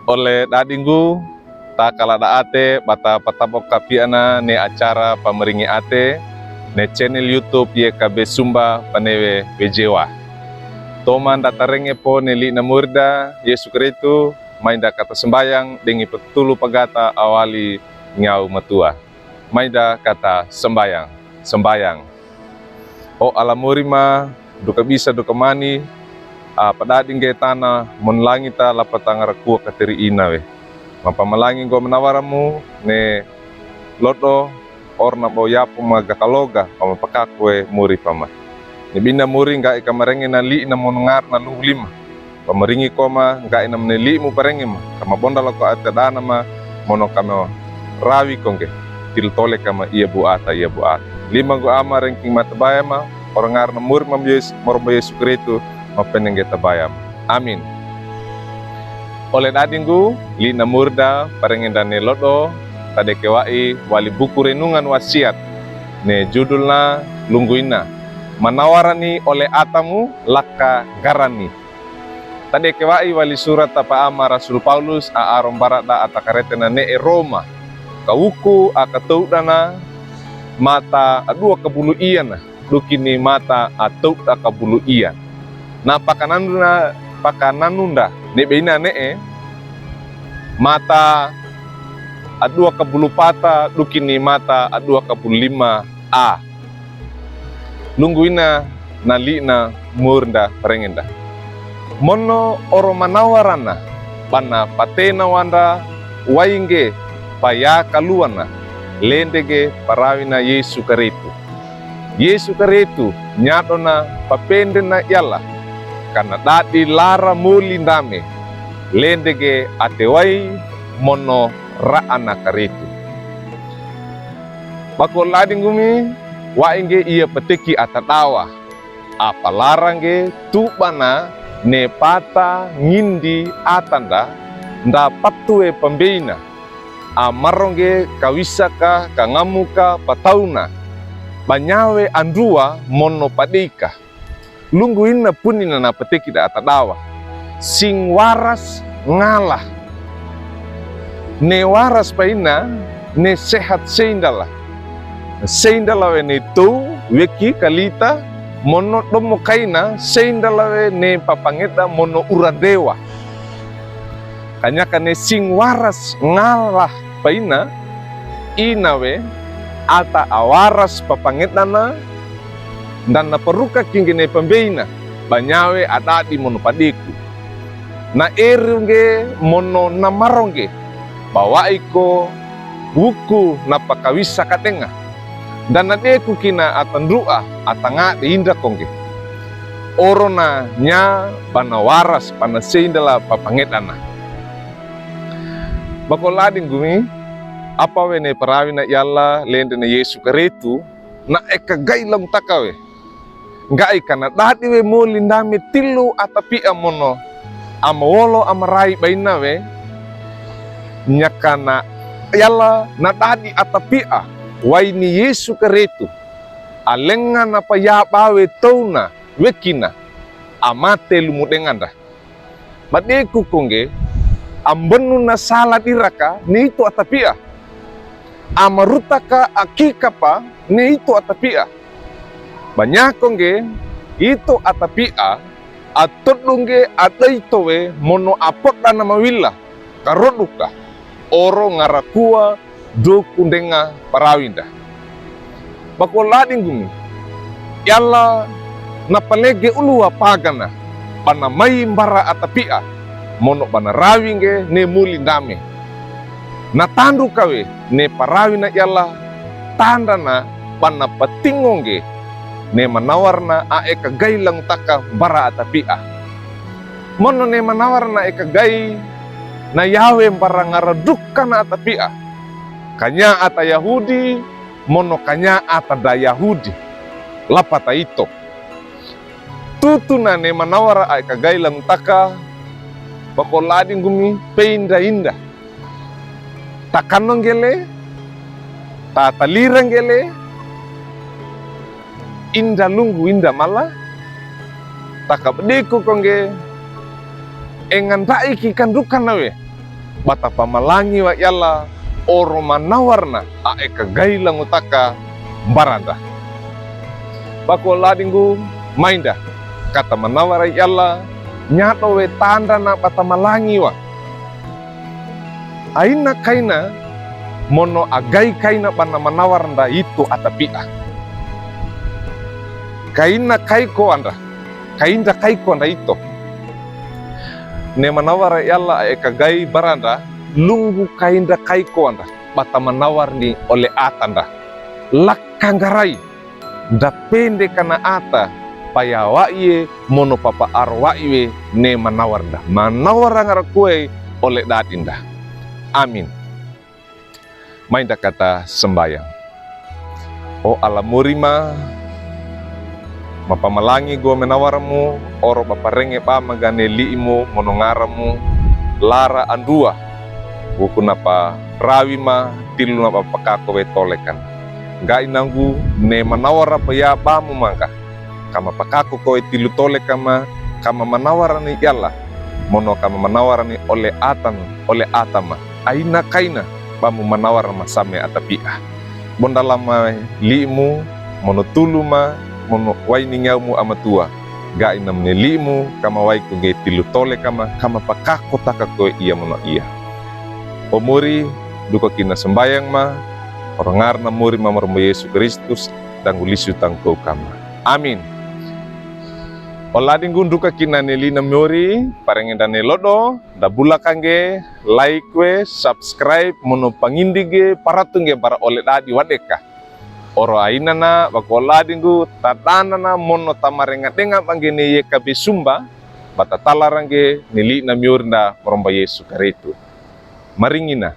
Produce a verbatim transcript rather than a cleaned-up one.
Ole dadinggu, ta kalađa ate ba ta patapok kapiana ne acara pamaringi ate ne channel YouTube Y K B Sumba Panewe Wejewa. Toman da tarenge po ne li'na murida Yesu Kristu, mai da kata sambayang dengi patulu pagata awali ngiaw matua. Mai da kata sambayang. Sambayang. O ala mori ma, du kabisa du kamani, a padadi ngge tana, mon langi ta lapa ta ngarakua katiri ina we. Mapamalangi nggo manawara mu, ne lodo, or na bo yapo ma gakaloga, pama pakakue mori pama. Ne bina mori ngga'i kamarenge na li'na monongara na lungu lima. Pamaringi ko ma, ngga'i na mene li'mu parenge ma, kama bondala ko ate dana ma, mono kama rawi ko ngge, til tole kama ia buata, ia buata. Lima nggo ama rengking ma tabaya ma, orongara na mori ma Yes-, morombo Yesu Kristu, ma pene ngge tabaya ma. Amin. Ole dadinggu, li'na murida parenge nda ne lodo, tade kewa'i wali buku renungan wasiat, ne judulna lunggu ina. Manawara ni ole atamu lakka garani. Tade kewa'i wali surat tapa ama Rasul Paulus a arombara da ata karete na ne'e Roma. Kawuku a katowdana mata a dua kabulu iana, dukini mata a towda kabulu ian. Na pakananunda, pakananunda, ne be ina ne'e, mata a dua kabulu pata, dukini mata a dua kabulu lima a. Lunggu ina na li'na murida parenge nda. Mono oro manawarana, bana patenawanda wai ngge paya kaluana, lende ngge parawina Yesu Karistu. Yesu Karistu, niadona papendena iala, kana dadi lara moli ndame, lende ngge ate wai mono ra'ana Karistu. Bako ladinggumi, wa'i ngge ia pateki ata dawa. A palara ngge tubana ne pata ngindi ata nda, nda patuwe pambeina. A maro ngge kawisaka, kangamuka, patauna. Banyawe andua mono padeika. Lunggu ina puni na napateki da ata dawa. Sing waras ngala. Ne waras paina, ne sehat seindala. Seindala we ne tow, weki kalita, mono domo kaina, seindala we ne papangeda mono urandewa. Kanyaka ne sing waras ngala paina, ina we, ata a waras papangedana, nda naparuka ki ngge ne pambeina, banyawe a dadi mono padeku. Na eru ngge mono na maro ngge, ba wa'i ko wuku napakawisa kadenga. Nda nadeku kina ata ndru'a, ata ngade inda ko ngge. Oro na nya bana waras pana seindala papangedana. Bako ladinggumi, apa we ne parawina iala lende ne Yesu Karistu, na eka gai langutaka we. Ngga'i kana dadi we moli ndame tilu ata pi'a mono, a mawolo a marai baina we, nyakana iala na dadi ata pi'a, wai ni Yesu Karistu, a lenga napayaba we towna, wekina, a mate lumodenga nda. Badeku ko ngge, a mbenu na sala diraka, ne ito ata pi'a. A marutaka a kikapa, ne ito ata pi'a. Banyako ngge, ito ata pi'a, a todu ngge a daito we mono a poda na mawila, karoduka, oro ngarakua doku ndenga parawinda. Bako ladinggumi, iala napalege uluwa pagana, bana mai mbara ata pi'a, mono bana rawi ngge ne moli ndame. Na tanduka we ne parawina iala tandana bana patingo ngge, ne manawarna a eka gai langutaka mbara ata pi'a. Mono ne manawarna eka gai na yawe mbara ngaradukana ata pi'a. Kanya ata Yahudi, mono kanya ata da Yahudi. Lapa ta ito. Tutuna ne manawara a eka gai langutaka, bako ladinggumi peinda-inda. Ta kano ngge le, ta talira ngge le, inda lunggu inda mala, ta kabadeku ko ngge, enga nda'i ki kandukana we, ba tapamalangiwa i Allah, oro manawarana a ekagay langotaka barandra. Ba ko ladingo, mainda ka tamanawara i Allah, nyadro we tandrana ba tamalangiwa. Aina kaina mono agay kaina ba namanawaranda ito a tapia. Kaina kaiko andra, kaindra kaiko andra ito. Ne manawara i Allah a ekagay barandra, longgo kaindra kaiko andra ba tamanawarani ole atandra. Lakanggaray, dapende kana ata, payawa iye mono papaaro wa iwe ne manawaranda. Manawara ngara kuwe ole dadinda. Amin. Mainda ka tasambayang. O Allah mori ma, mapamalangi go menawaramu, oro ba parenge ba magane li'imu mono ngaramu, lara andua, wukuna pa rawi ma, tilu na ba pakako we tole kan. Ga'i nanggu ne manawara paya bamu mangga, ka mapakako ko we tilu tole kama, ka mamanawarani i Allah, mono ka mamanawarani ole atan, ole atama. Aina kaina bamu manawara masame a tapia. Bondala ma li'imu, mono tulu ma, mono waini ngiamu a matua. Ga'i namne li'imu, ka mawai ko ngge tilu tole kama, ka mapakako taka ko we ia mono ia. O mori, duka kina sambayang ma, oro ngarana mori ma marombo Yesu Kristus, dangolisu tangko kama. Amin. O ladingo, duka kina ne li'na mori, parenge nda ne lodo, da bula kangge, like we, subscribe, mono pangindigi, paratu ngge bara ole dadi wadeka. Oro ainana, ba ko ladingo, tadanana, mono tamarengadenga ba ngge ne Y K B Sumba, ba tatalarangge, ne li'na mori nda, maromba Yesu Kristu. Maringina.